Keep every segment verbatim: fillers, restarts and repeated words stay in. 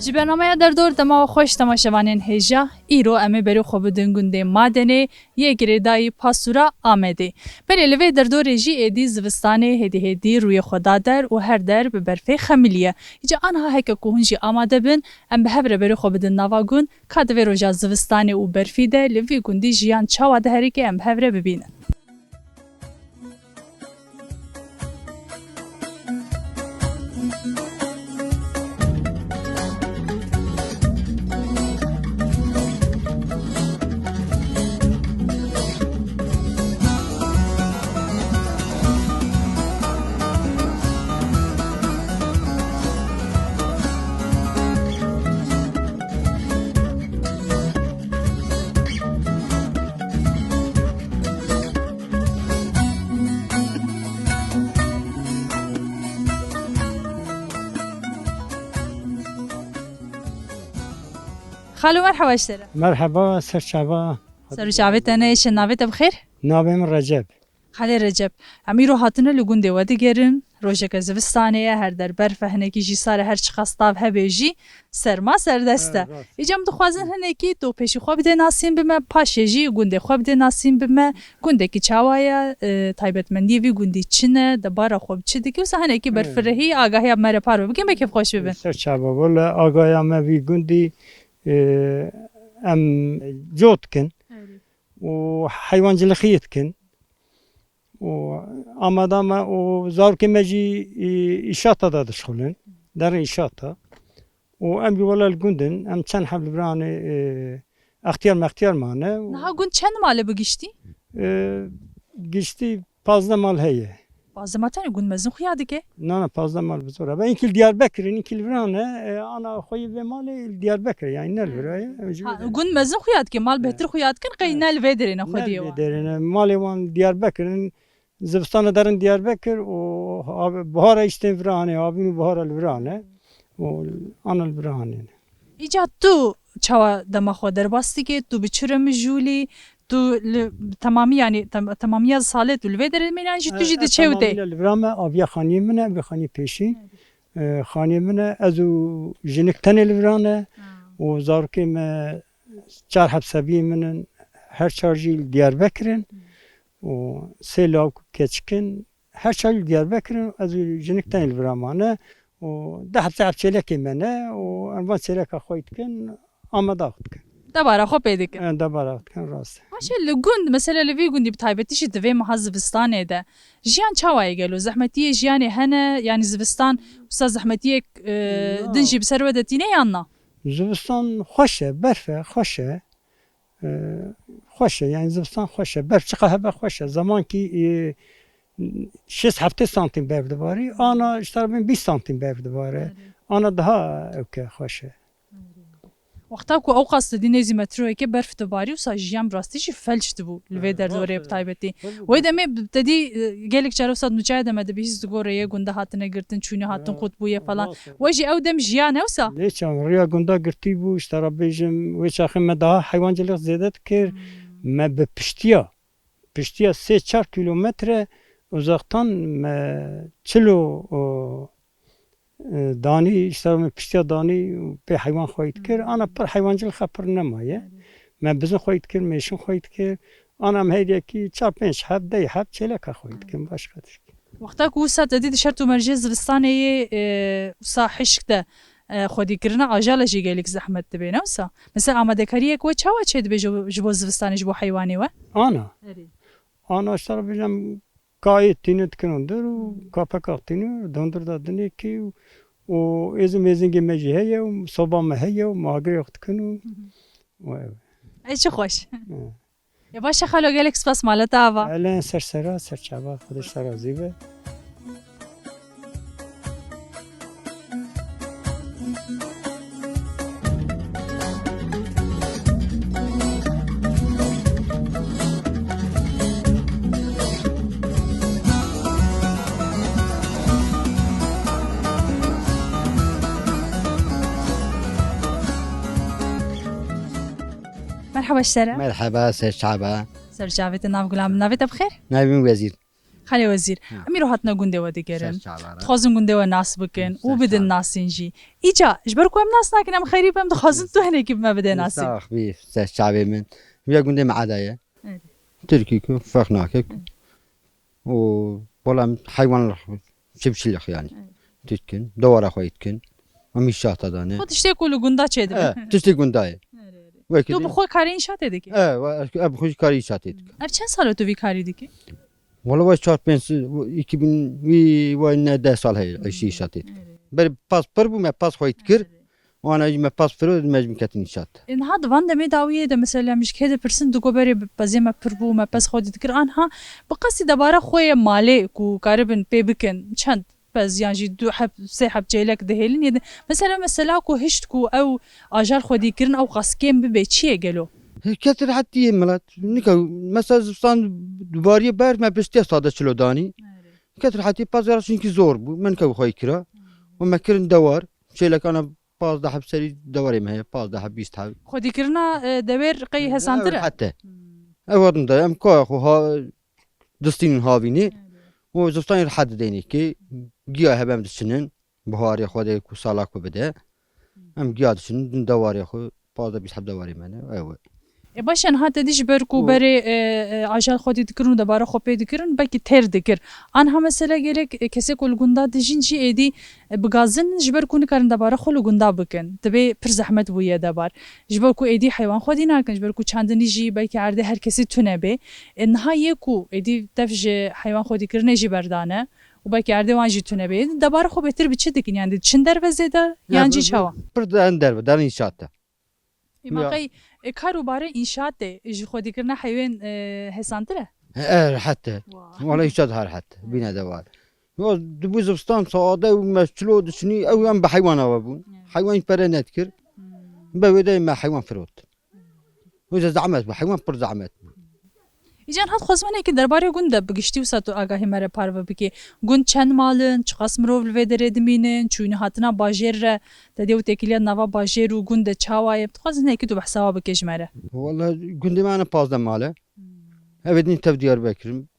Ji bernameya Derdor dema we xweş temaşevanên hêja. Îro em ê berê xwe bidin gundê Madenê yê girêdayî Pasûra Amedê. Belê li vê derdorê jî êdî zivistanê hêdî hêdî rûyê xwe da der û her der bi berfê xemiliye. Îca anha heke ku hûn jî amade bin, em bi hev re berê xwe bidin nava gund, ka di vê roja zivistanê û berfî de li vî gundî jiyan çawa diherike em bi hev re bibînin. Xalo, merheba ji te re. Merheba, ser çava. Ser û çavê te ne, şe navê te bi xêr? Navê min Recep. Xalê Recep, em îro hatine li gundê we digerin. Rojeke zivistanê ye, her der berf e, hinekî jî sar e, her çiqas tav hebe jî serma serdest e. Evet, rast. Îca em dixwazin hinekî tu pêşî xwe bidê nasîn bi me, paşê jî gundê xwe bidê nasîn bi me. Gundekî çawa ye, e, taybetmendiyê vî gundî çi ne, debara xwe bi çi dike? Wisa hinekî Evet. berfirehî agahiya me re parve bikin, be kêfxweş bibin. Ser çava, wele agahiya me vî gundî, e, em cot dikin. Evet. û heywancilixiyê dikin. Û amada me û zarokê me jî, î, îşata de dişxulin. Derin îşata. Û em jî wele li gund in. Em çend heb li viranê, e, extiyar mextiyar mane. Niha gund çend mal e bi giştî? E, giştî pazdeh mal heye. Pazdeh mal tenê gund mezin xuya dike? Na, na, pazdeh mal bi zor e. Be, inkî li Diyarbekir in, inkî li viran e, e, ana xweyî vê malê li Diyarbekir e, yani ne li vira ye. Em jî Ha, vê derê. Gund mezin xuya dike, mal Evet. bêhtir xuya dikin, qey Evet. ne li vê derê ne Ne xwediyê li vê wan. derê ne. Malê wan li Diyarbekir in, zivistana derin Diyarbekir û abi-, bihara îştên vira hane, abîn û bihara li vira ne. Û ana li vira hane. Îca tu çawa dema xwe derbas dikê, tu bi çi re mijûlî, tu li temamî, yani tem-, temamiya salê tu li vê derê mêlan jî tu jî di çew tê. Tamamî li vira me, aviya xaniyê min e, vê xaniyê pêşî. E, xaniyê min e, ez û jinik tenê li vira ne. Ha. Û zarokê me çar heb sebiyê min in, her çar jî li Diyarbekir in. Û sê lawik keçik in, her çar li Diyarbekir in, ez û jinik tenê li vira mane. Û deh hepse ev çêlekê me ne û em van çêleka xwe dikin, amada xwe dikin. Debara xwe pê dikin. E, debara xwe dikin, rast e. Paşê li gund, mesela li vî gundî bi taybetî jî di vê meha zivistanê de jiyan çawa ye gelo? Zehmetiyê jiyanê hene? Yanî zivistan wisa zehmetiyek, e, Ya. din jî bi ser we de tîne yan na? Zivistan xweş e, berf e, xweş e. E, xweş e, yani zivistan xweş e. Berf çiqa hebe xweş e. Zemankî, e, şêst heftê santîm berf dibarî, ana ji tarafên bîst santîm berf dibare. Erê. Ana daha ewke xweş e. Wexta ku ewqas te dî nêzî metroyekê berf dibarî, wisa jiyan bi rastî jî felç dibû li vê Evet, derdorê rast bi e. taybetî. Tabii, Wê rast e. demê te dî, e, gelek cara wisa di nûçeya de me dibî hîs digore yê gunda hatine girtin, çûnî hatin Ya, qut bûye falan. rast e. We jî ew dem jiyan e wisa? Lê çawa riya gunda girtî bû, ji te re bêjim, wê çaxê me daha heywancılık zêde dikir. Hmm. Me bi piştiya, piştiya sê çar kilometre uzaktan me çilo, o, e, danî, ji te re me piştiya danî û pê heywan xweyî dikir. Hmm. Ana pir heywancılık pir nemaye. Evet. Me bizin xweyî dikir, mêşin xweyî dikir. Ana em hêdiyekî çar pênc heb, deh heb çêleka xweyî dikin, başka tişt. Wexta ku wisa te dî di şert û mercê zivistanê yê, e, wisa hişk de, e, xwedîkirina ajala jî gelek zehmet dibe, ne wisa? Mesela amadekariyek we çawa çêdibe ji, ji bo zivistanê, ji bo heywanê we? Ana. Erê. Ana ji te re bêjim, kayê tînin dikin hundir û kapeka tînin di hundir de dinê kê û, û êzing mêzingê me jî heye û soba me heye û me agirê xwe dikin û, Hı hı. û ev. Ey çi xweş. Hı. Ya baş e xalo, gelek spas mala te ava. Elen ser sera, ser çava, Xwedê ji te razî be. Merhaba ji te re. Merhaba, ser çava. Ser çavê te, nav gulam, navê te bi xêr? Navê min Wezîr. Xalê Wezîr, Ha. em îro hatine gundê we digerin. Ser çava re. Dixwazin gundê we nas bikin Ser û bidin çava. nasîn jî. Îca, ji ber ku em nas nakin, em xerîb, em dixwazin tu hinekî bi me bide nasîn. Sax bî, ser çavê min. Vîya gundê me Eda ye. Evet. Tirkî ku ferq nake. Evet. û wala em heywan çiftçilik yani. Evet. Titkin, dewara xwe yitkin. Em inşaata dane. Xwe tiştê ku li gunda çêdibe. E, tiştê gunda ye. Erê, erê. Wekî Tu de- bi xwe karê inşaatê dikî? E, we- ez bi xwe jî karê inşaatê dikim. Ev çend sal e tu vî karî dikî? Wala we çar pênc, iki bin, wî, we ne deh sal heye, eşî inşaatê dikim. Erê. Berê pas pir bû, me pas xwe dikir. Erê. Wana jî me pas firo, me jî ketin înşaat. E, niha di van demê dawiyê de, mesela, em ji kê dipirsin, digo berê bi pezê me pir bû, me pez xwedî dikir. Anha bi qasî debara xwe yê malê ku karibin pê bikin, çend pez yan jî du heb, sê heb çêlek dihêlin yê de. Mesela, mesela ku hişt ku ew ajal xwedî kirin, ew qas kêm bibe, çi ye gelo? Kes rehetî yê milet. Nika, mesela, zivistan dubariyê ber me piştiya sade çilo danî. Kes rehetî pez ya çunkî zor bû. Me nika xwedî kira. Û me kirin dewar. Çêlekana pazdeh heb serî dewarê me heye, pazdeh heb, bîst heb. Xwedîkirina, e, dewêr qey hesantir e? Hete. Hmm. Ev hatin de em kaya xwe ha-, distînin havînê. Evet. Û zistanê rehet didênê ki giya hebe em diçinin, biharê xwe de ku sala ku bide. Hmm. Em giya diçinin, din dewarê xwe, pazdeh bîst heb dewarê me ne, ew e. E, baş e, niha te dî ji ber ku Û berê, e, e, ajal xwedî dikirin û debara xwe pê dikirin, belkî têr dikir. Anha mesela gerek, e, kesê ku li gunda dijîn jî êdî, e, bigazin ji ber ku nikarin debara xwe li gunda bikin. Divê pir zehmet bûye debar. Ji ber ku êdî heywan xwedî nakin, ji ber ku çandinî jî belkî erdê her kesî tune bê. E, niha yê ku êdî tev ji heywan xwedîkirinê jî berdane û belkî êdî erdê wan jî tune bê. Debara xwe bêtir bi çi dikin? Yani diçin dervezê de Ya, yan jî bi-, çawa? Pir de derve, derin înşaat de. Ê, ma Ya. qey, e, kar û barê înşaatê ji xwedîkirina heywan, e, hesantir e? E, e, rehet e. Wa. Wala înşaat ha rehet. Bîne de var. Ya, dibû zivistan saade û me çilo diçinî, ew em bi heywana ve bûn. Evet. Heywan pere nedikir. Hmm. Be wê de me heywan firot. Wê de zehmet bû, heywan pir zehmet bû. Îcan hat xwezmenekî derbarê gund de bi giştî wisa tu agahî me re parve bikî. Gund çend mal in, çiqas mirov li vê derê dimînin, çûyîn û hatina bajêr re, te dê û têkiliya nava bajêr û gund de çawa ye? Dixwazin hinekî tu behsa wa bikê ji me re. Wala gundê me ne pazdeh mal e. Hmm. Ev ê din tev Diyarbekir in.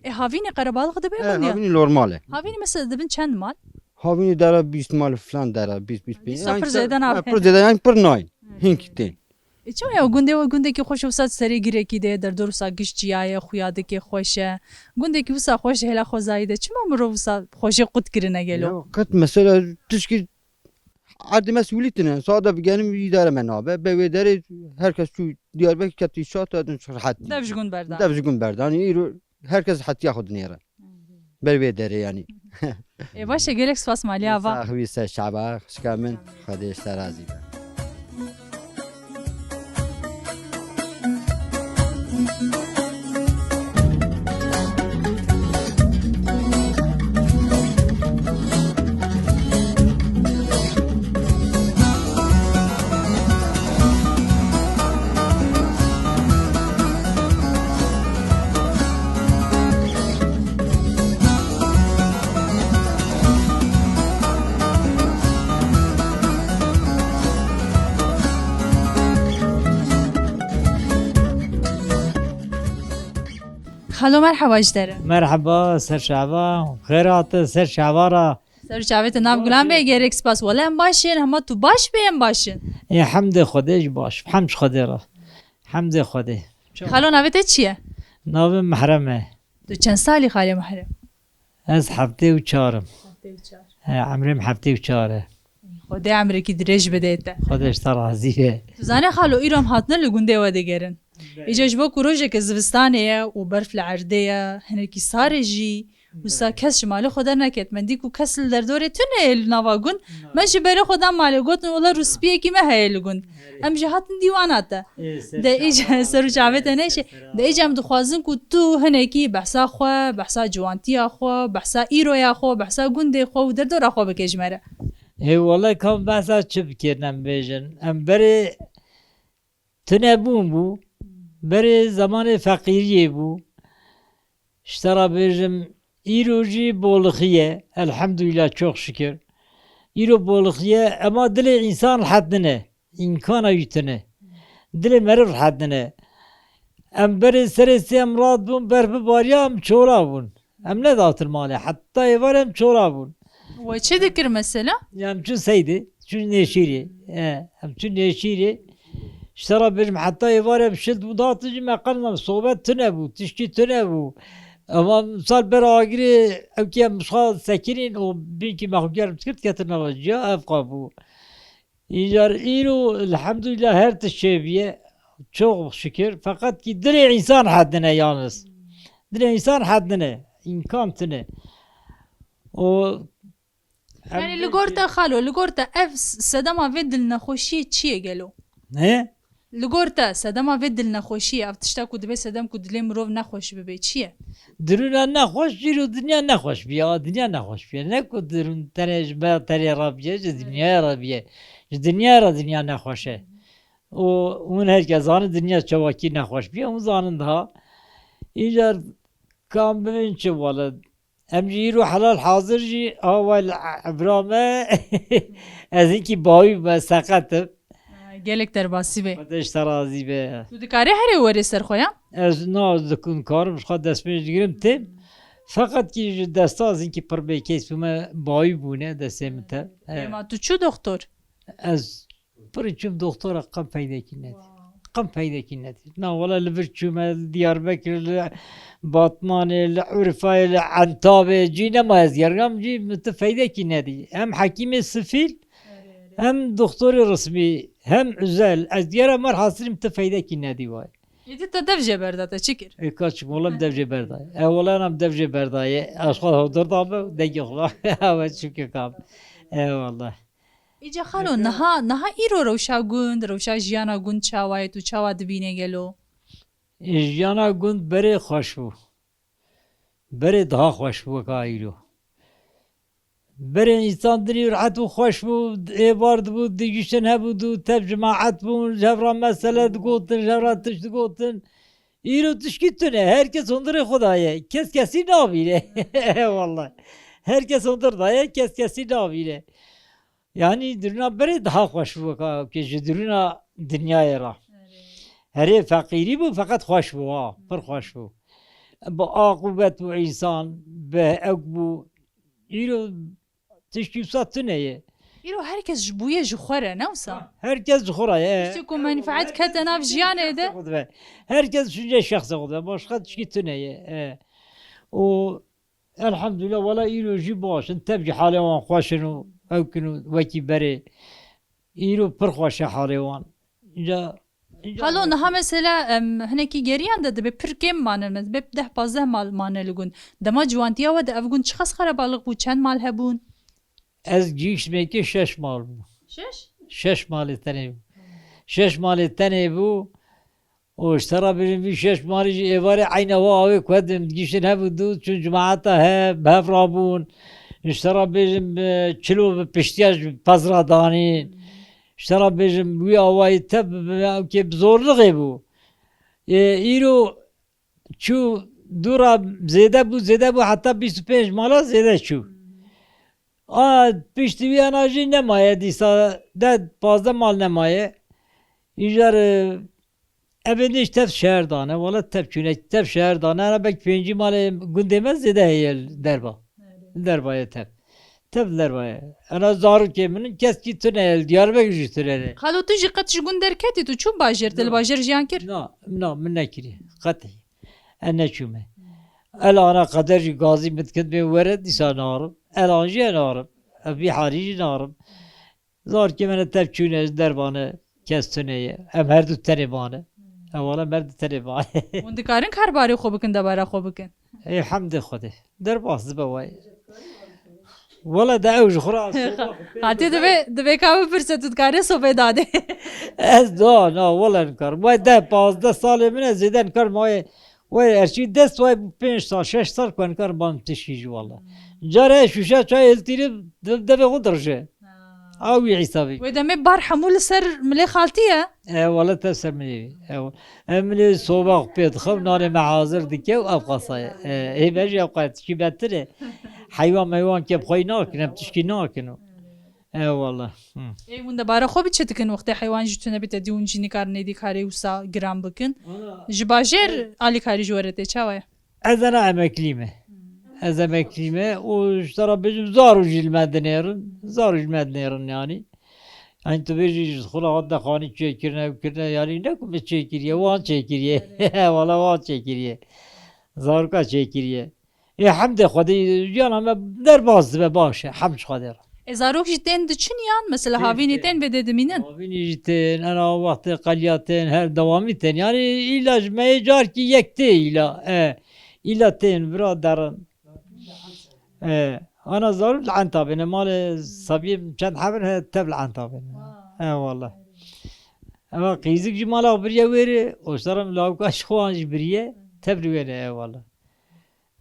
E, havînê qerebalix dibe E, gund ya? Havînî normal e. Havînî mesela dibin çend mal? Havînî dera bîst mal filan dera, bîst, bîst pênc. Dîsa Yani pir işte, zêde ha, nabin. Pir zêde yani pir nayên. Evet. Hink tên. E, çawa ya gundê we gundekî xweş e, wisa serê girekî de ye, derdor wisa giş çiya ye, xuya dike xweş e. Gundekî wisa xweş hêla xwezayî de. Çima mirov wisa xwejê qut kirine gelo? Ya, qet mesela tişkî erdê me siwilî tine. Sade bigenim îdare me nabe. Be wê derê herkes çû Diyarbekir ket înşaat, tu edin rehet. Dev ji gund berdan. Dev ji gund berdan. Îro herkes hetiya xwe dinêre. Ber wê derê yanî. Ê, baş e, gelek spas malî ava. Sax bî, ser çava, xişka min, Xwedê ji te razî be. Xalo, merheba ji te re. Merheba, ser çava, xêr hate, ser çava ra. Ser çavê te nav gulan be, gerek spas. Wele em baş in, hema tu baş bê, em baş in. Ê, hemdê Xwedê jî baş, hemd ji Xwedê re. Hemdê Xwedê. Xalo, navê te çi ye? Navê Mehrem e. Tu çend salî, xalê Mehrem? Ez heftê û çar im. Heftê û çar. He, emrê min heftê û çar e. Xwedê emrekî dirêj bide te. Xwedê ji te razî be. Tu zanî xalo, îro em hatine li gundê we digerin. Belê. Îca ji bo ku rojeke zivistanê ye û berf li erdê ye, hinekî sar e jî, wisa kes ji malê xwe derneket. Me dî ku kes li derdorê tune ye li nava gund. Na. Me ji berê xwe da malê, gotin, wela rûspiyekî me heye li gund. Herê. Em jî hatin dîwana te. Ê, ser De çava, îca ser û çavê te neşe. Ser çava. De îca em dixwazin ku tu hinekî behsa xwe, behsa ciwantiya xwe, behsa îroya xwe, behsa gundê xwe û derdora xwe bike ji me re. Ê, wele ka behsa çi bikin em bêjin? Em berê Tunebûn bû, berê zemanê feqîriyê bû. Ji te re bêjim, îro jî bolixiye, elhamdulillah, çok şükür. Îro bolixiye, ema dilê însan rehet nine, îmkana wî tune. Dilê meriv rehet nine. Em berê serê sê em rat bûn, berf bibariya, em çora bûn. Em nedatin malê. Heta êvar em çora bûn. We çi dikir mesela? Ya em çûn Seydê, çûn Nêşîrê. E, em çûn Nêşîrê. Ji te re bêjim heta êvar em şil bû datin jî me qenna sohbet tune bû, tiştî tune bû. Ema misal ber agirê ew kê em xwe sekinîn û bînkî me xwe germ dikir diketin nava ciya ev qa bû. Îcar îro elhamdulillah her tişt çêbûye. Çok şükür. Feqet kî dilê însan hedine yalnız. Dilê însan hedine. İmkan tine. O Yani li gor te xalo, li gor te ev s- sedema vê dilnexweşiyê çi ye gelo? He? Li gor te sedema vê dilnexweşiyê, ev tişta ku dibe sedem ku dilê mirov nexweş bibe, çi ye? Dirûna nexweş, îro dinya nexweş bûye, a dinya nexweş bûye. Ne ku dirûn tenê ji me tenê re bûye, ji dinyaya re bûye. Ji dinyaya re dinya nexweş e. Û hûn herkes zanin dinya çawakî nexweş bûye, hûn zanin daha. Îcar kam bibin çi wele. Em jî îro helal hazir jî, awa li ebra me, ez hinkî bawî me, seqet im. Gelek derbasî be. Xwedê ji te razî be. Tu dikarî herê werê ser xwe ya? Ez na, ez dikin karim, ji xwe destmêj digirim têm. Feqet kî ji desta ez hinkî pir bê keys bûme, bawî bûne destê min te. He. Ema tu çû doktor? Ez pirî çûm doktora, qem peydekî nedî. Qem peydekî nedî. Na wela li vir çûme, li Diyarbekir, li Batmanê, li Urfayê, li Entabê, cî nema ez gergam, cî min tu feydekî nedî. Hem hekîmê sifîl, hem doktorê resmî, hem özel. Ez diyara mer hasilim tu feydekî nedî vay. Êdî te dev jê berda, te çi kir? Ê kaçik, wela min dev jê berdaye. E, wela nam dev jê berdaye. Ez xwe hevdir dabe, dengê xwe. Ew çûke kam. E, wela. Îca xalo, niha, niha îro rewşa gund, rewşa jiyana gund çawa ye, tu çawa dibîne gelo? Jiyana gund berê xweş bû. Berê daha xweş bû weka îro. Berê însan dilî rehet û xweş bû, êvar dibû, digihiştin hebû dû, tev cemaet bûn, ji hev re mesele digotin, ji hev re tişt digotin. Îro tişkî tune, her kes hundirê xwe daye. Kes kesî nabîne. Wallahî. Her kes hundir daye, kes kesî nabîne. Yanî dirûna berê daha xweş bû weka ke ji dirûna dinyayê re. Herê feqîrî bû, feqet xweş bû, ha, pir xweş bû. Bi aqûbet bû însan, bi ewk bû. Îro tişkî wisa tune ye. Îro her kes ji bûye ji xwe re, ne wisa? Her kes ji xwe re ye. Tiştê ku menfaet kete nav jiyanê de. Her kes şûnce şexsê xwe de, başqa tişkî tune ye. E. Û elhamdulillah, wela îro jî baş in, tev jî halê wan xweş in û ewk in û wekî berê. Îro pir xweş e halê wan. Înca, înca Xalo, niha mesela, em, hinekî geriyan de dibe pir kêm mane, me dibe deh pazdeh mal mane li gund. Dema ciwantiya we de ev gund çiqas xerebalix bû, çend mal hebûn? Ez gihiştmekê şeş mal bû. Şeş? Şeş malê tenê bû. Şeş malê tenê bû. Û ji te re bêjim, vî şeş malî jî êvarê eyna wa awê ku hedim digihiştin hev û dû, çûn cemaeta hev, bi hev rabûn. Ji te re bêjim, e, çilo bi piştiya ji pez re danîn. Ji te re bêjim, wî awayî te bi, bi, bi, ewkê bi zorlixê bû. Ê, îro çû dû re zêde bû, zêde bû, heta bîst û pênc mala zêde çû. A, piştî wî ana jî nemaye dîsa, deh pazdeh mal nemaye. Îcar, e, Evê nêj tev şeher dane, wala tev çûne, tev şeher dane, ana belkî pêncî malê gundê me zêde heye li derba. Li derba ye tev. Tev li derba ye. Ana zarokê min in, keskî tune ye, li Diyarbekir jî tune ne. Xalo, tu jî qet ji gund derketî, tu çûn bajêr, tu li bajêr jiyan kir? Na, na, min nekiriye. Qetî. Ez neçûme. El ana qeder jî gazî min dikin bê were, dîsa narim. El an jî ez narim. Ez vî halî jî narim. Zarokê me ne tev çûne ji derba ne, kes tune ye. Em her du tenê mane. Em wala em her du tenê mane. Hûn dikarin kar barê xwe bikin, debara xwe bikin? Ê hemdê Xwedê. Derbas dibe wayê. Wala de ew ji xwe re soba xwe pê Hatî dibe. Dibe, dibe ka bipirse tu dikarê sobê dadê. Ez da, na, wala nikarim. Wayê deh pazdeh salê min e, zêde nikarim wayê. Wê erçî dest wê bi pênc sal, şeş sal ku nikarin ban tişkî jî wala. Care şûşe çay hiltîrî de-, devê xwe dirije. Ha. A wî hesabî. Wê demê bar hemû li ser milê xaltî ye? E, wala te ser milê. E, em milê soba xwe pê dixew, nanê me hazir dike û ev qasa ye. E, hê me jî ev qasa tişkî betir e. Heywan meywan ke bi xwe nakin, em tişkî nakin. Eyvallah. Hı. Ê, hûn debara xwe bi çi dikin wextê heywan ji tune bite dî hûn jî nikarin êdî karê wisa giran bikin? Ana, Ji bajêr alîkarî ji we re tê çawa ye? Ez ana emeklî me. Ez emeklî me û ji te re bêjim zaro jî li me dinêrin. Zaro jî me dinêrin yanî. Yanî tu bêjî ji xwe re hat de xanî çêkirine, ew kirine, yanî ne ku min çêkiriye, wan çêkiriye. Wala wan çêkiriye. Zaroka çêkiriye. Ê hemdê Xwedê jiyana me derbas dibe baş e, hemd ji Xwedê re. Ê zarok jî tên diçin yan? Mesela Tên, havînî tên. Tên vê dê dimînin? Havînî jî tên, ena wextê qeliya tên, her dewamî tên. Yanî îla ji me yê carkî yek tê îla. E, îla tên, bira derin. E, ana zarok li enta bêne, malê sabiyê çend hebin he, tev li enta bêne. Wa. E, wala. Eva qîzik jî mala biriye wêrê, oştarim lawika ji xwe an jî biriye, tev li wêne, e, wala.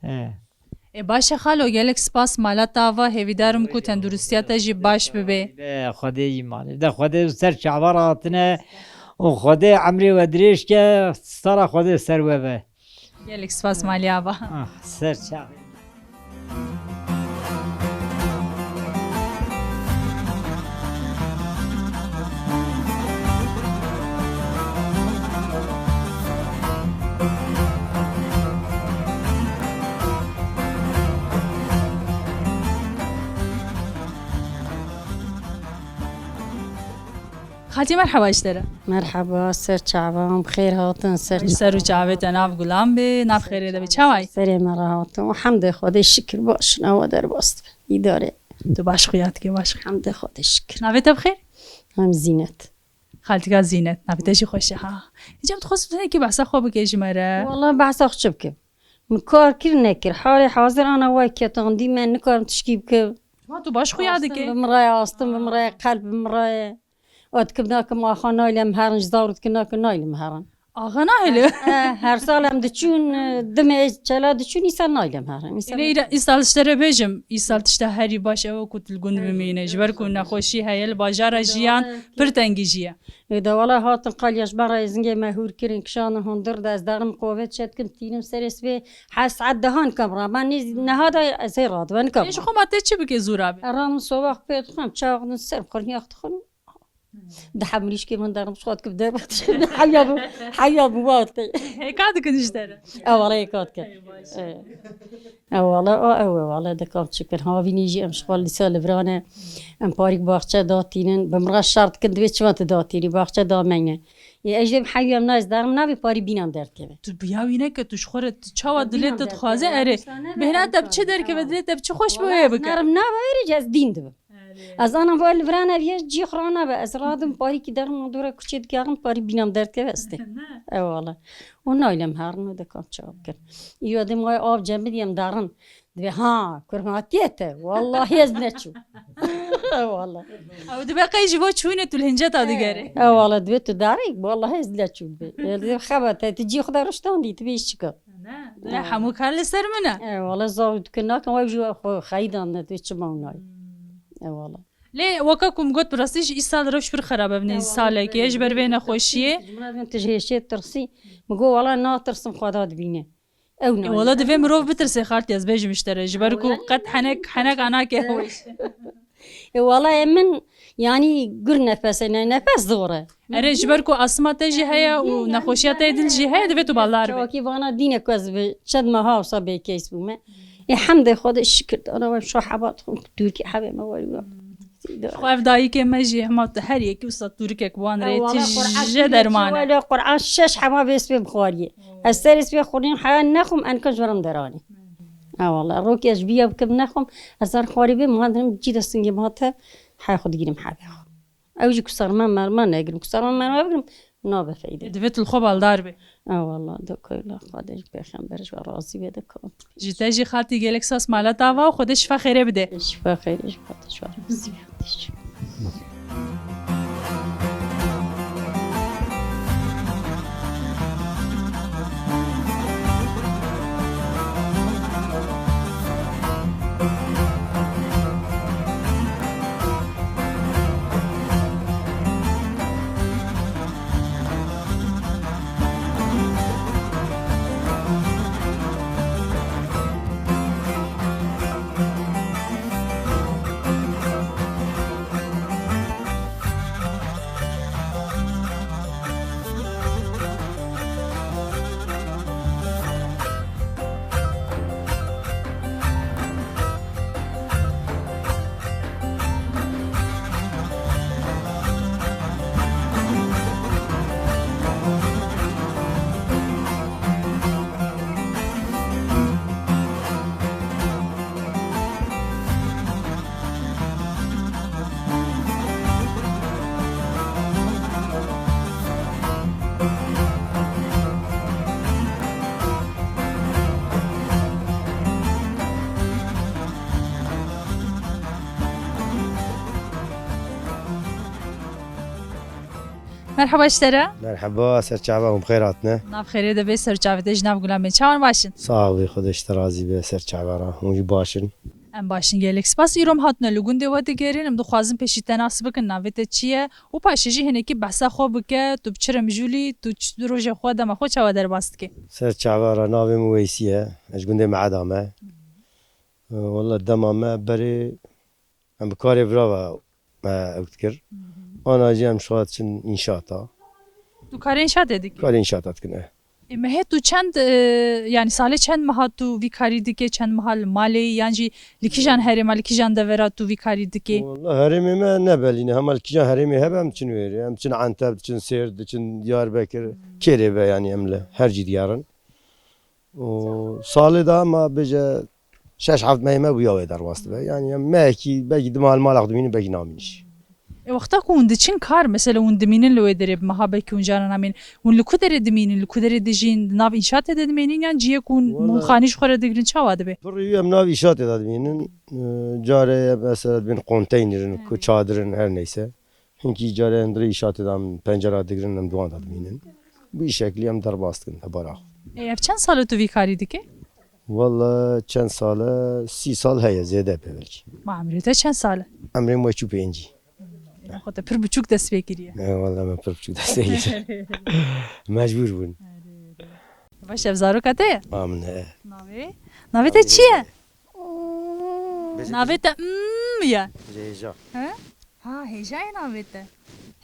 He. Ê, baş e xalo, gelek spas mala te ava, hêvîdar im ku tenduristiya te jî baş bibe. De Xwedê îmanê. De Xwedê ser çava re hatine û Xwedê emrê we dirêj ke, stara Xwedê ser we be. Gelek spas malî ava. Ah, ser çava. Xaltî, merheba ji te re. Merheba, ser çavan, bi xêr hatin, ser Ser û çavê te nav gulan bê, nav xêrê de bê. Çawa yî? Serê me re hatin. Hemdê Xwedê şikir baş in, ewa derbas dibe. Îdare. Tu baş xuya dikê, baş xuya. Hemdê Xwedê şikir. Navê te bi xêr? Em Zînet. Xaltika Zînet, navê te jî xweş e ha. Hicam, dixwest tu hinekî behsa xwe bike ji me re. Wala behsa xwe çi bikim? Min kar kir nekir. Halê hazir ana way ketandî me nikarim tişkî bikim. Ma tu baş xuya dike. Astim bi min re ye, astim bi min re ye, qelb bi min re ye. Ot kim nakim axa naylem herin, ji zar û dikin nakim naylem herin. Axa nahêle. Eh, her sal em diçûn, eh, dimê çela diçûn, îsal naylem herin. Îsal Êne îra-, îsal ji te re bêjim, îsal tişta herî baş ew e ku tu li gund bimîne. Ji ber ku nexweşî heye li bajara jiyan pir tengî jî ye. Ê de wala hatin qaliya ji me re zingê me hûr kirin, kişandin hundir de ez derim qovê çetkim tînim serê sibê her saet dehan kam ra. Me nîz neha da ez hê radibe nikam. Ê, ji xwe ma te çi bike zûra bê? Eram sobax pê dixwem, çaxdin ser xurniyax dixwim. Di hemrîşkê min derim, xwat kim der, heya bû, heya bû wextê. Hêka dikin ji te re. Ew wala hêka dikin. Ey, baş. E. Ew wala, a, ew e wala, de kam çi kir. Havînî jî em ji xwe lîsa li virane. Em parîk baxçe datînin. Bi min re şer dikin, divê çima tu datînî, baxçe dameyne. Ê, ez jî dibim heyû em nayê, ez derim navê parî bînan derkeve. Tu biya wî neke, tu ji xwe re, tu çawa dilê te dixwaze, erê. Bêhna te bi çi derkeve, dilê te bi çi xweş be, wê bike. Nerim nava erê, ez dîn dibim. Erê. Ez anam va li virane viye cî xwe ra nabe. Ez radim parîkî derim dora kuçê dikaxim parî bînam derdkeve estê. Ne. E wala. O naylem herin o dekam çawa bikin. Îyo de may av cemidiyem derin. Dibe ha, kurmatiye te. Wallahî ez neçû. E wala. Ew dibe qey ji bo çûyne tu li hinceta digere. E wala dibe tu darî. Wallahî ez neçû dibe. E dibe xebate tu cî xwe de riştandî tu bê çika. Ne, ne, hemû kar li ser min e. E, wala zav dikin nakin, ew jî xwe xeydan ne, tu çima nayê. Hmm. E, wala. Lê weke ku min got, bi rastî jî îsal rewş pir xerab e, vê salekê, ji ber vê nexweşiyê. Ji min re tu ji hêşê tirsî. Min got, wala natirsim, Xweda dibîne. Ew E, nayê. Wala divê mirov bitirse, xaltî, ez bêjim ji te re. Ji ber ku qet henek, henek anake hoş. E, wala e min, yanî gur nefes e, ne, nefes zor e. Erê, ji ber ku asma te jî heye û nexweşiya te yê dil jî heye, divê tu baldar bî. Çawakî vana dîne ku ez bi çend meha wisa bêkeys bûme. Ê, hemdê Xwedê şikir dana we şo heba dixwim ku Tirkî hebê me weriya. Xwe ev dayikê me jî hema tu her yekî wisa Tirkek wan rê tije derman e. Wele Qur'an şeş hema vê sibê bixwariyê. Ez serê sibê xurîn heya nexwim enka ji we re min deranî. Ha wala, rokê ez ji bîya bikim nexwim, ez her xwarî bêm, ma dinim cî de singê ma te, hay xwe digîrim hebê xwe. Ew jî ku serma merma negirim, ku serma merma bigirim, nabe feyde. Divê tu li xwe baldar be. E wala, de koyla Xwedê ji pêxember ji we razî be de kat. Ji te jî xaltî gelek spas mala te ava û Xwedê şifa xêrê bide. Şifa xêrê ji Xwedê ji we razî be. Merheba ji te re. Merheba, ser çava hûn bi xêr hatine. Nav xêrê de bê, ser çavê te jî nav gulan bên. Çawan, baş in? Sağ ol, Xwedê ji te razî be, ser çava re. Hûn jî baş in. Em baş in, gelek spas. Îro em hatine li gundê we digerin, em dixwazin pêşî te nas bikin, navê te çi ye? Û paşê jî hinekî behsa xwe bike, tu bi çi re mijûl î, tu çi rojê xwe, dema xwe çawa derbas dikî? Ser çava re, navê min Weysî ye, ez ji gundê Meeda me. Wele dema me berê em bi karê vira ve, e, ew dikir. Ana jî em şixa diçin înşaata. Tu karê înşaatê dikî? Karê înşaata dikin, e. Ê, mehê tu çend, e, yanî salê çend meha tu vî karî dikê, çend meha li malê yî, yan jî li kîjan herêma, li kîjan devera tu vî karî dikê? Wele herêmê me ne belî ne, hema li kîjan herêmê hebe em diçin wêrê. Em diçin Enteb, diçin Sêrt, diçin Diyarbekir, kêrê be yanî em li her cî diyarin. Û salê de hema bêje şeş heft mehê me bûya wê derbas dibe. Yanî em mehekî belkî du mah li mala xwe dimînin, belkî namînin jî. E, wexta ku hûn diçin kar, mesela hûn dimînin li wê derê, bi meha belkî hûn caran namînin. Hûn li ku derê dimînin, li ku derê dijîn, di nav înşaatê de dimînin yan cihê ku hûn, hûn Wala xanî ji xwe re digirin, çawa dibe? Bi rêwî em nav înşaatê de dimînin. E, carê mesela dibên konteynerin, ku çadirin, her neyse. Hinkî carê em di rê înşaatê de em pencera digirin, em di wan de dimînin. Bi şeklî em derbas dikin hebara xwe. Ê, ev çend sal e tu vî karî dikî? Wele çend sal e? Sî sal heye, zêde be belkî. Ma emrê te çend sal e? Emrê min heşt û pêncî. Ê, xwe te pir biçûk dest pê kiriye. Ê, wele me pir biçûk dest pê kiriye. Mecbûr bûn. Baş, ev zaroka te ye? A min e. Navê? Navê te çi ye? Navê te mm ye. Hêja. He? Ha, Hêja ye navê te.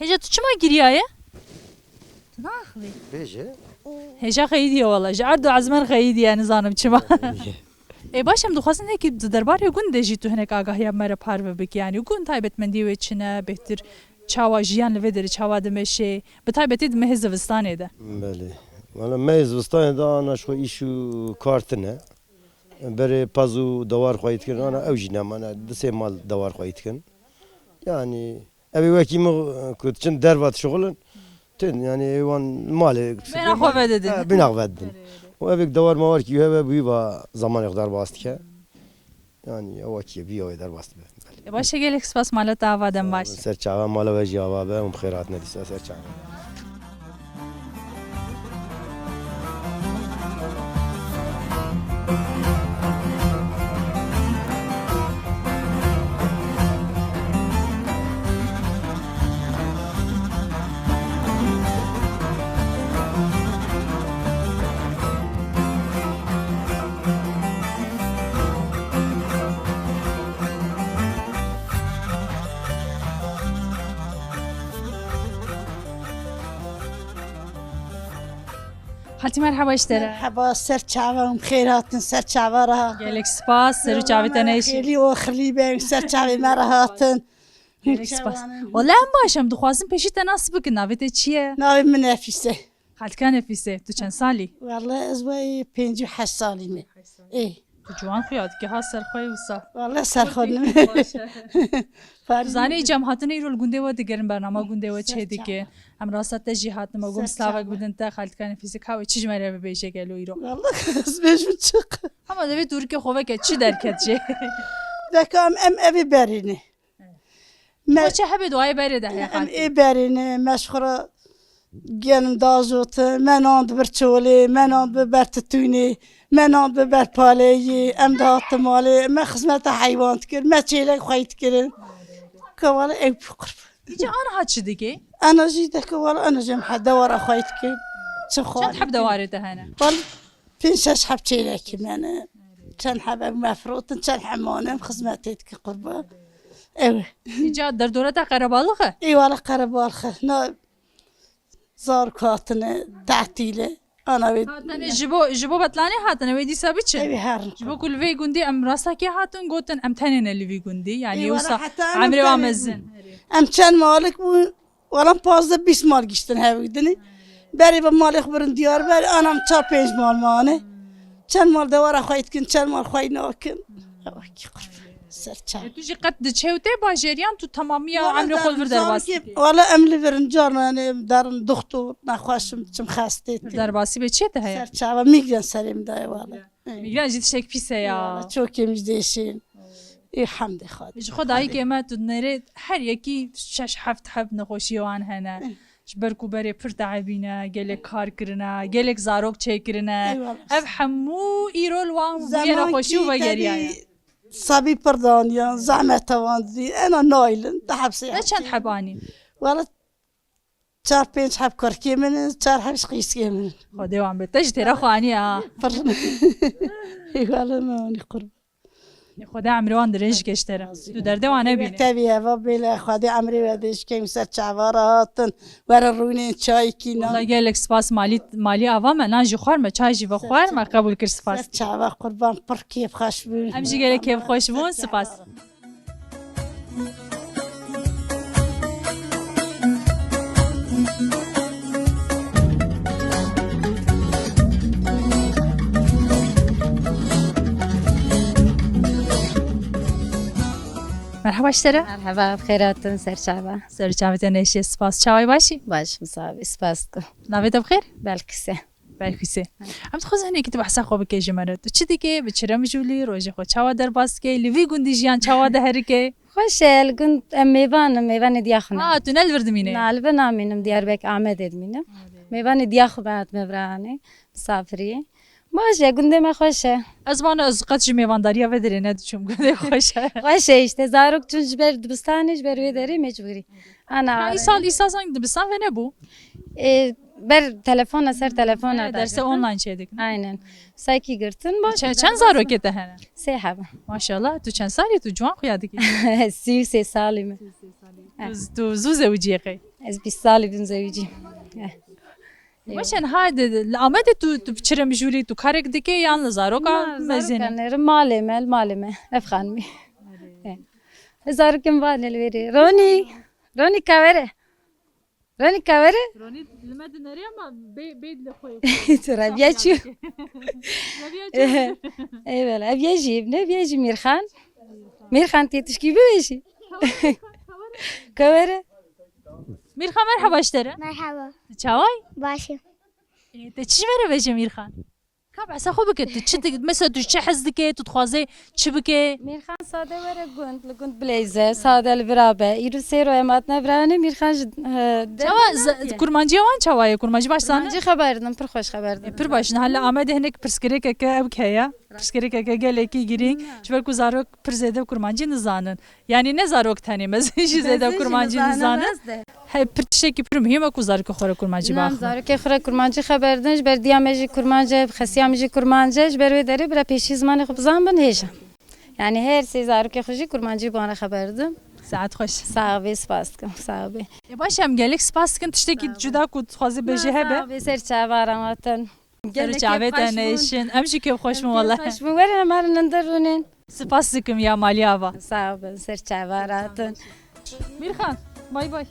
Hêja, tu çima giriyaye? Tu naxivî. Bêje. Hêja xeyîdiye wala. Ji erd û ezmen xeyîdiye, nizanim çima. Ê, baş, em dixwazin hinekî di derbarê gund de jî tu hinek agahiya me re parve bikî. Yanî gund taybetmendiyê wê çi ne, bêhtir çawa jiyan li vê derê çawa dimeşê, bi taybetî di mehê zivistanê de. Belê. Wala mehê zivistanê de ana ji xwe îş û kar tune. Berê pez û dewar xweyî dikirin, ana ew jî nemane, du sê mal dewar xweyî dikin. Yanî, ev ê wekî min ku diçin derve dişixulin, tên, yanî, ê wan malê Bêhna xwe vedidin. He, bêhna xwe vedidin. Û ev ê dewar mewar kî hebe, bi wî va zamanê xwe derbas dike. Yanî, ew wekî ye, bi wê derbas dibe. E, baş e, gelek spas, mala te ava, dem baş. Ser çava, mala we jî ava be, hûn bi xêr hatine dîsa ser çava. Xaltî, merheba ji te re. Merheba, ser çava, em xêr hatin, ser çava re hatin. Gelek spas, ser û çavê te neyşî. Xêlî û xilî be, ser çavê me re hatin. Gelek spas. Wele em baş, em dixwazin pêşî te nas bikin, navê te çi ye? Navê min Nefîse. Xaltika Nefîse, tu çend salî? Wele ez wayî pêncî û heşt salî me. Ê. Tu ciwan xuya dikî, ha ser xwe wisa. Wele ser xwe nime. Baş e. Tu zanî, îca em hatine îro li gundê we digerin, bernama gundê we çê dike. Em rasta te jî hatin, me got em slavek bidin te, xaltika Nefîse, ka wê çi ji me re bibêje gelo îro? Wele ez bêjim çi? Ama divê tu rikê xwe veke, çi derket jê? Deka em, em evê berîne. Me çi hebe dua ê berê de heye. Em ê berê ne, me ji xwe re genim dajotin, me nan dibir çolê, me nan dibir ber titûnê, me nan dibir ber paleyê, em dihatin malê, me xizmeta heywan dikir, me çêlek xweyî dikirin. Ka wele ew bû qurban. Îca aniha çi dikê? Ena jî deke wele ena jî em he dewara xweyî dikin. Çi xwar. Çend heb dewarê te hene? Wele Pênc şeş heb çêlekî me ne. Çend heb ev me firotin, çend heb mane, em xizmetê dike qurban. Ew e. Îca derdora te qerebalix e? Ê wele qerebalix e. Na zarok hatine, tetîle. Ana wê. Hatine ji bo, ji bo betlanê hatine, wê dîsa biçin. Ew ê herin. Ji bo ku li vê gundî em rasta kê hatin gotin, em tenê ne li vî gundî. Yanî wisa emrê wa mezin. Em çend malik bûn, Wala pazdeh bîst mal giştin hevik dinê. Berê ve malê xwe birin diyar ber, anam çar pênc mal mane. Çend mal dewara xweyî dikin, çend mal xweyî nakin. Ewa kî qurban. Ser çav. E, tu jî qet diçe û tê bajêr yan tu temamiya emrê xwe li vir derbas dikî? Wala em li vir in, carna em derin doktor, nexweş im, çim xestê tê. Derbasî be çê te heye? Ser çava mîgren serê min daye wala. Mîgren jî tiştek pîs e ya. Wala, çokê min jî dêşên. Ê hemdê Xwedê. Ji xwe dayikê me tu nêrê her yekî şeş heft heb nexweşiyê wan hene. Ji ber ku berê pir teebîne, gelek kar kirine, gelek zarok çêkirine. Eyvallah. Ev hemû îro li wan bûye nexweşî û vegeriyaye. Sebî pir daniyan, zehmet wan dî, ena naylin, di hepsê. Te çend heb anî? Wala çar pênc heb kurkê min in, çar heb jî qîskê min in. Xwedê wan be. Te jî têra xwe anî ha. Pir. Wala me anî qurban. Xwedê emrê wan dirêj ke ji te re. Tu derdê wan nebîne. Tevî heva bêle, Xwedê emrê we dirêj ke, em ser çava re hatin. Were rûnên çayekî nan. Wala gelek spas malî, malî ava me, nan jî xwar me, çay jî vexwar me, qebûl kir spas. Ser çava qurban, pir kêfxweş bûn. Em jî gelek kêfxweş bûn, spas. Merhaba ji te re. Merhaba, bi xêr hatin, ser çava. Ser çavê te neşe, spas. Çawayî başî? Baş, sağ ol, spas dikim. Navê te bi xêr? Belkîs e. Belkîs e. Em dixwazin hinekî tu behsa xwe bike ji me re. Tu çi dike? Bi çi re mijûlî? Rojê xwe çawa derbas dike? Li vî gundî jiyan çawa diherike? Xweş e, li gund em mêvan in, mêvanê diya xwe ne. Ha, tu ne li vir dimîne? Na, li vir namînim, Diyarbekir Amedê dimînim. Mêvanê diya xwe me hatime vir anî, misafirî. Baş e, gundê me xweş e. Ez vana ez qet ji mêvandariya vê derê nediçûm, gundê xweş e. Xweş e işte, zarok çûn ji ber dibistanê, ji ber wê derê mecbûrî. Ana. Ha, îsal, îsal zang dibistan ve nebû? E, ber telefona, ser telefona. He, derse online çêdikin. Aynen. Saykî girtin, baş. Çe-, çend zarokê te hene? Sê hebe. Maşallah, tu çend salî, tu ciwan xuya dikî? Sî û sê salî me. Sî û sê salî. He. Tu, tu zû zewiciyê qey? Ez bîst salî bûm zewicî. He. Baş e, niha de, de, li Amedê tu, tu bi çi re mijûlî, tu karek dikê yan li zaroka mezin e? Na, zaroka ne, li malê me, li malê me, ev xanimî. He. Zarokên van e li wêrê. Ronî, Ronî kawere. Ronî kawere? Ronî li me dinere ama bê, bê li xwe yê. Tu Rebiya çû. Rebiya çû. Eyvallah. Ev yê jî, ne, ev yê jî Mîrxan. Mîrxan tê tişkî bibêjî. Kawere. Mîrxan, merheba ji te re. Merheba. Tu çaway? Baş e. Ê, te çi ji me re bêje Mîrxan? Ka behsa xwe bike, tu çi dik-, mesela tu çi hez dike, tu dixwazê çi bike? Mîrxan sade were gund, li gund bileyze, sade li vira be. Îro sê ro em hatine viranê, Mîrxan ji, e, çawa, kurmanciya wan çawa ye? Kurmancî baş zanin? Kurmancî xeber din, pir xweş xeber din. E, pir baş. Niha li Amedê hinek pirsgirêkeke ew heye. Pirsgirêkeke gelekî girîng. Ji ber ku zarok pir zêde kurmancî nizanin. Yanî ne zarok tenê, mezin jî zêde kurmancî nizanin. He, pir tiştekî pir muhîm e ku zarokê xwe re kurmancî biaxivin. Zarokê xwe re kurmancî xeber din, ji ber diya me jî kurmanc e, xesiya me jî kurmanc e, ji ber wê derê bira pêşî zimanê xwe bizanibin hêj e. Yanî her sê zarokê xwe jî kurmancî bi wan re xeber din. Saet xweş. Sax bê, spas dikim, sax bê. E, baş e, em gelek spas dikin, tiştekî cuda ku dixwazî bêjî hebe? Sax bê, ser çava re hatin. Ser çavê te nêşin. Em jî kêfxweş bûn wele. Kêfxweş bûn. Werin em herin li dir rûnin. Spas dikim ya malî ava. Sağ olun, ser çava rahatın. Mîrxan, bay bay.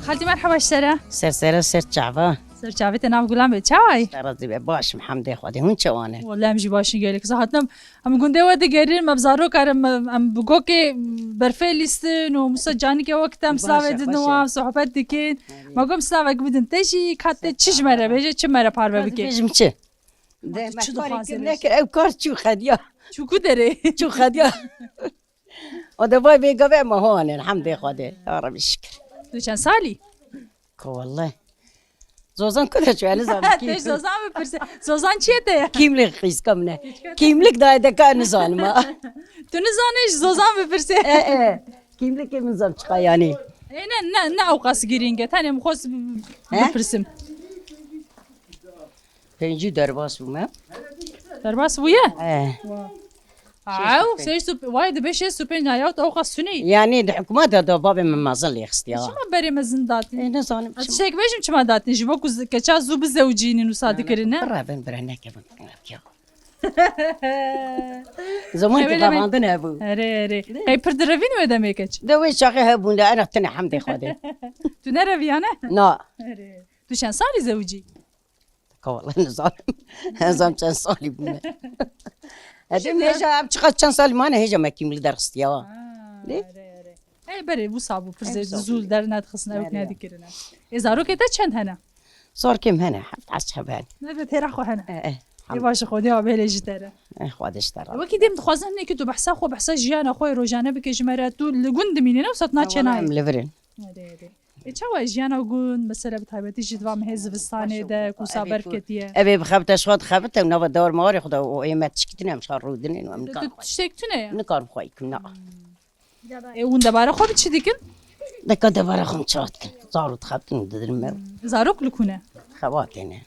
Xaltî, merheba ji te re. Ser sera, ser çava. Ser çavê te, nav gulan be. Çawa yî? Te razî be, baş im, hemdê Xwedê. Hûn çawa ne? Wele em jî baş in gelek. Zaten em gundê we digerin, me bi zaroka re, em, em bi gokê berfê lîstin û misa canikê wekî te em slavê didin wan, em sohbet dikin. Me got em slavek bidin te jî, ka te çi ji me re bêje, çi me re parve bike. Bêjim çi? De me karê kir nekir, ew kar çû xediya. Çû ku derê? Çû xediya. O de vay vê gavê me hon in, hemdê Xwedê. Ya Rebî şikir. Tu çend salî? Ko wele. Zozan ku de çû, nizanim. Te kîm. Zozan bipirse. Zozan çiyê te ye? Kîmlik qîska min e. Kîmlik dayê de ka nizanim ha. Tu nizanî ji Zozan bipirse. E, e. Kîmlikê min zam çiqa yanî. E, ne, ne, ne ewqas girîng e. Tenê min xwest bipirsim. Pêncî derbas bûme. Derbas bûye? He. Ew, sêj û, vay, dibe şêst û pênc naya û ewqas tunî. Yanî di hikûmeta de bavê min mezin lê xistiya. Çima berê mezin datî? Ê, nizanim çima. Ez tiştek bêjim çima datî. Ji bo ku z-, keça zû bizewicînin wisa dikirine. Birevin, bire nekevin. Zemanekî Hewelê me- revandin hebû. Erê, erê. Qey pir direvîn wê demê keç. De wê çaxê hebûn de, era tine hemdê Xwedê. Tu nereviyane? Na. Erê. Tu çend salî zewicî? Ka wele nizanim. Ez em çend salî bûne. Hede hêja em çiqas çend salî mane hêja me kîmlî derxistiya. Ha, Lê? Erê, erê. Hey, berê wisa bû, pir Hey, zê-, wisa bû. Zû dernedixistin, ew Erê. Nedikirine. Ê, zarokê te çend hene? Zarokê min hene, heft heşt heb hene. Ne, têra xwe hene. E, e, Ê, baş e, Xwedê abêle ji te re. E, Xwedê ji te re. Wekî dêm dixwazin hinekî tu behsa xwe, behsa jiyana xwe rojane bike ji me re. Tu li gund dimînî, ne wisa tu naçê nayê. Em li vir in. Erê, erê. Ê, çawa jiyana gund, mesela bi taybetî jî di van mehê zivistanê de, ku sa berf ketiye? Ev ê bixebite, ji xwe dixebite, nava dewar mawarê xwe de û ê me tişkî tune, em ji xwe rûdinên û em Tu, nikarin tu xwe. Tiştek tune ye? Nikarim xwe yîkim, na. Hmm. Ê, hûn debara xwe bi çi dikin? Deka debara xwe çawa dikin? Zarok dixebtin û didirin me. Hmm. Zarok li ku ne? Xebatê ne.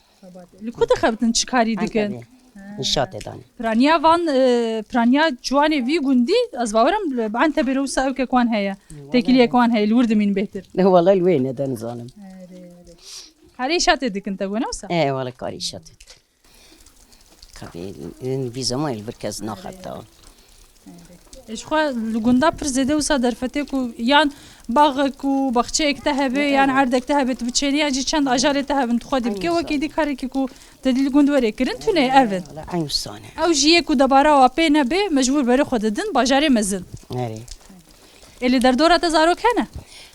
Li ku dixebitin, çi karî dikin? Ankara. Nişatê danê. Piraniya van, e, piraniya ciwanê vî gundî, ez bawerim bi Entebê re wisa ew kek wan heye. Wala. Têkiliyek wan heye, li wir dimîn bêhtir. Ne, wala li wê ne de nizanim. Erê, erê. Karê îşatê dikin te gone wisa? E, wala karê îşatê dikin. Kabê, in vî zemanê li vir kes naxebite. Erê. Ji xwe li gunda pir zêde wisa derfetê ku yan baxek û baxçeyek te hebe, yan erdek te hebe, tu biçênî, yan jî çend ajalê te hebin, tu xwedî bike, wekî dî karekî ku te dî li gund were kirin, tune ev in. Wala eyn wisa ne. Ew jî yê ku debara wa pê nebe, mecbûr berê xwe didin bajarê mezin. Erê. Ê, li derdora te zarok hene?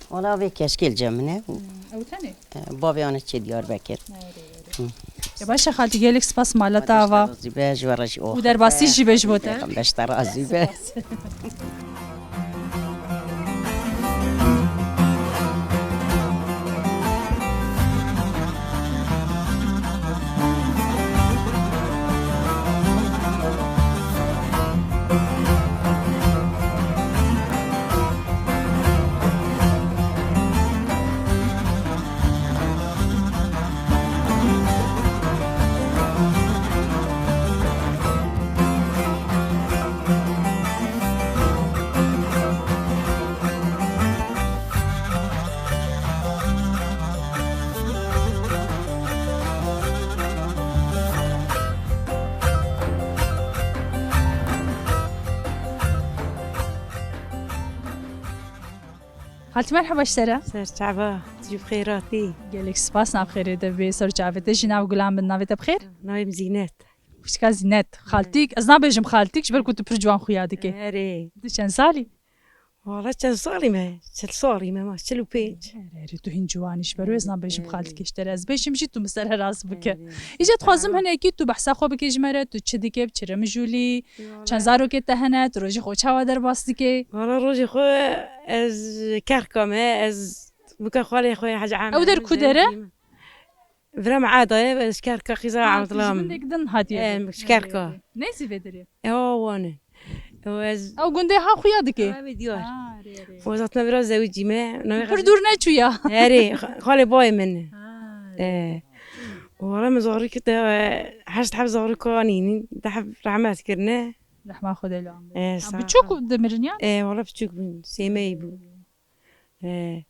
Wala vê keşkê li cem min e. Hmm, ew tenê? E, bavê wan e çê Diyarbekir. Erê, erê. Hı. Ya baş e xaltî, gelek spas mala te ava. Xwedê ji te razî be, ji we re jî ox be. Û derbasî jî be ji bo te. Xwedê ji te razî be. Spas. Xaltî, merheba ji te re. Ser çava, tu jî bi xêr hatî. Gelek spas, nav xêrê te bê. Ser çavê te jî, nav gulan bin. Navê te bi xêr? Navê min Zînet. Xwişka Zînet. Xaltîk, ez nabêjim xaltîk, ji ber ku tu pir ciwan xuya dikê. Erê. Tu çend salî? Wala çend salî me? Çil salî me ma, çil û pênc. Erê, erê, tu hîn ciwan î, ji ber wê ez nabêjim xaltîkê ji te re. Ez bêjim jî tu min ser heras bike. Erê. Îca dixwazim hinekî tu behsa xwe bikê ji me re, tu çi dikê, bi çi re mijûlî, çend zarokê te hene, tu rojê xwe çawa derbas dikê? Wala rojê xwe ez kerka me, ez bûka xalê xwe Hecî Emed. Ew der ku der e? Vira me ada ye, ez ji kerka xîza Abdullah. Ji gundek din hatiye. Em, ji kerka. Neyzî vê derê. Ew wan e. Ew ez Ew gundê ha xuya dikê. Ew ê diyar. Ha, rê, rê. O zaten biraz zewicî me. Pir dûr neçûya. Erê, xalê bayê min. Ha, rê. E. Wala min zarokê te, e, heşt heb zarok anîn, deh heb rehmet kirine. Rehma Xwedê li wan be. E, sağ ol. Biçûk dimirin yan? E, wala biçûk bûn. Sêmeyî bû. He.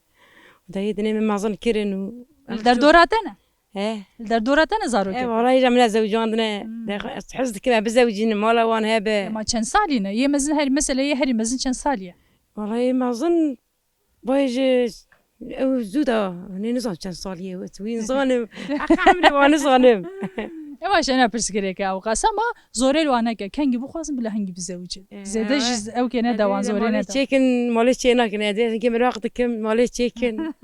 Dayê dinê min mezin kirin û Li derdora te ne? He. Li derdora te ne zarokê? He, wala hêja min e zewicandine. Hmm. De ez hez dikim, e, bizewicînim, mala wan hebe. Ema çend salî ne? Yê mezin herî, mesela yê herî mezin çend salî ye? Wala yê mezin, bayê ji, ew zû da, ne nizam çend salî ye, wî nizanim. Heqa emrê wan nizanim. Ewa jene pirsgirêke ew qasama. Zorê li wan neke, kengî bixwazin bila hingî bizewicin. Ee, zêde jî ew kê neda wan, zorê neda. Malê çêkin, malê çê nakin. Ez ê hingê meraq dikim, malê çêkin.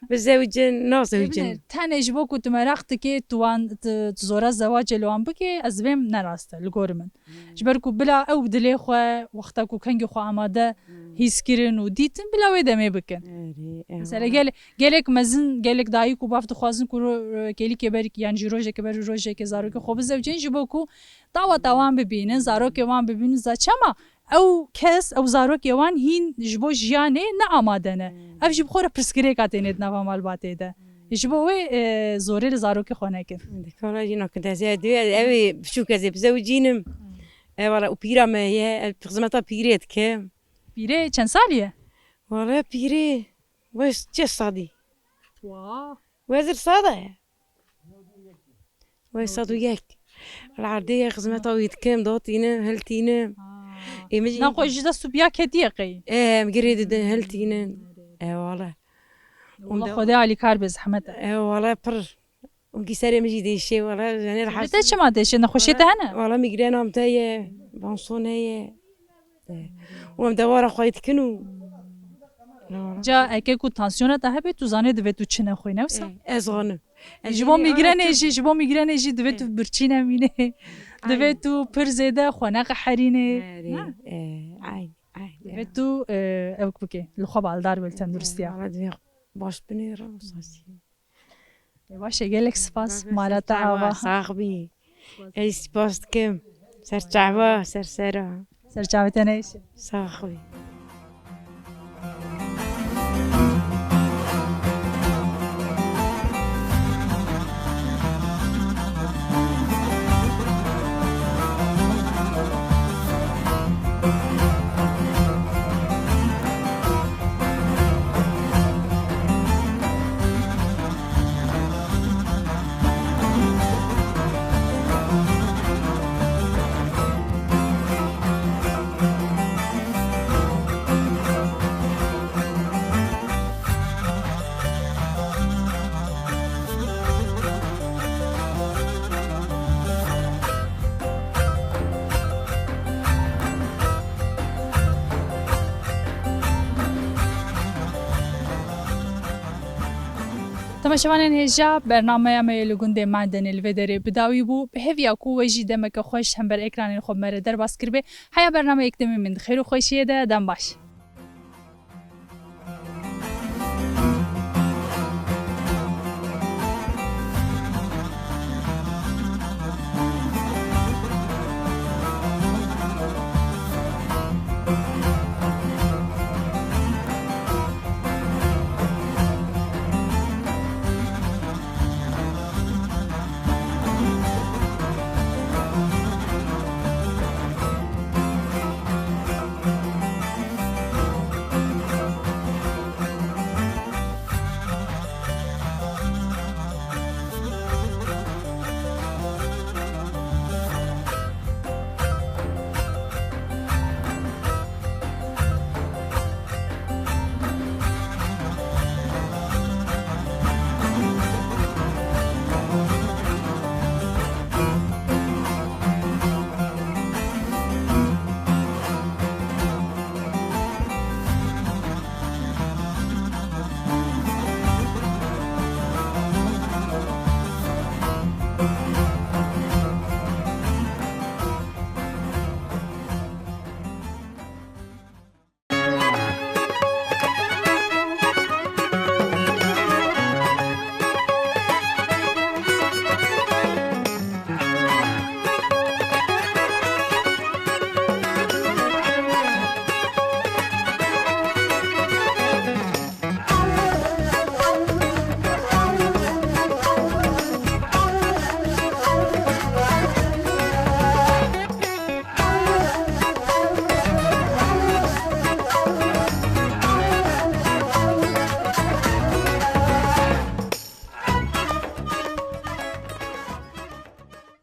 Bizewicin, nazewicin. Tenê ji bo ku tu meraq dikê, tu wan, tu, tu zora zewacê li wan bikê, ez dibêm ne rast e, li gor min. Hmm. Ji ber ku bila ew dilê xwe, wexta ku kengî xwe amade, hmm, hîs kirin û dîtin, bila wê demê bikin. Erê, erê. Mesela gel-, gelek mezin, gelek dayik û bav dixwazin ku ro-, ro-, kêlîkê berî, yan jî rojekê ber û rojekê zarokê xwe bizewicin, ji bo ku daweta wan bibînin, zarokê wan bibînin, za çema ew kes, ew zarokê wan hîn ji bo jiyanê ne amade ne. Hmm. Ev jî bi xwe re pirsgirêka têne di nava malbatê de. Hmm. Ji bo wê, e, zorê li zarokê xwe nekin. Dikana jî nakin dezê duyê, ew ê biçûk ez ê bizewicînim. Hmm. E, wala û pîra me ye, ez xizmeta pîrê dikim. Pîrê çend salî ye? Wala pîrê, wê çi sadî? Wa. Wezir sada ye. Wê sed û yek. Li erdê ye, xizmeta wî dikim, datînim, hiltînim. Ê, min jî Na xwe ji dest û piya ketiye qey. Ê, em girê didin, hiltînin. Ê, wala. Wala Xwedê alîkar be, zehmet e. Ê, wala pir. Û gî serê min jî dêşê, wala, yani Bi rehat. Te çima dêşe? Nexweşiyê te hene? Wala mîgrena min te ye, bansone ye. Ê. Û em dewara xwe dikin û. Wala. Ca eke ku tansiyona te hebe, tu zanê divê tu çi nexwî, ne wisa? Ê, ez zanim. Ez Ji bo ê, mîgrenê ana jî, ji bo mîgrenê jî divê tu Ê. birçî nemînê. Divê Aynen. tu pir zêde xwe neqeherînê. Erê, Ne? ê, aynen, aynen. Divê tu, e, ew bikê, li xwe baldar be li tenduristiya. Wala divê baş binêre, sasî. Ê, baş e, gelek spas, Bavê mala te serçava, ava. Sax bî. Ez spas dikim. Serçava, sersera. Serçavê te neyşe. Sax bî. Temaşevanên hêja, bernameya me yê li gundê Madenê li vê derê bi dawî bû. Bi hêviya ku we jî demeke xweş hember ekranên xwe bi me re derbas kiribê. Heya bernameyek din bimînin di xêr û xweşiyê de, dem baş.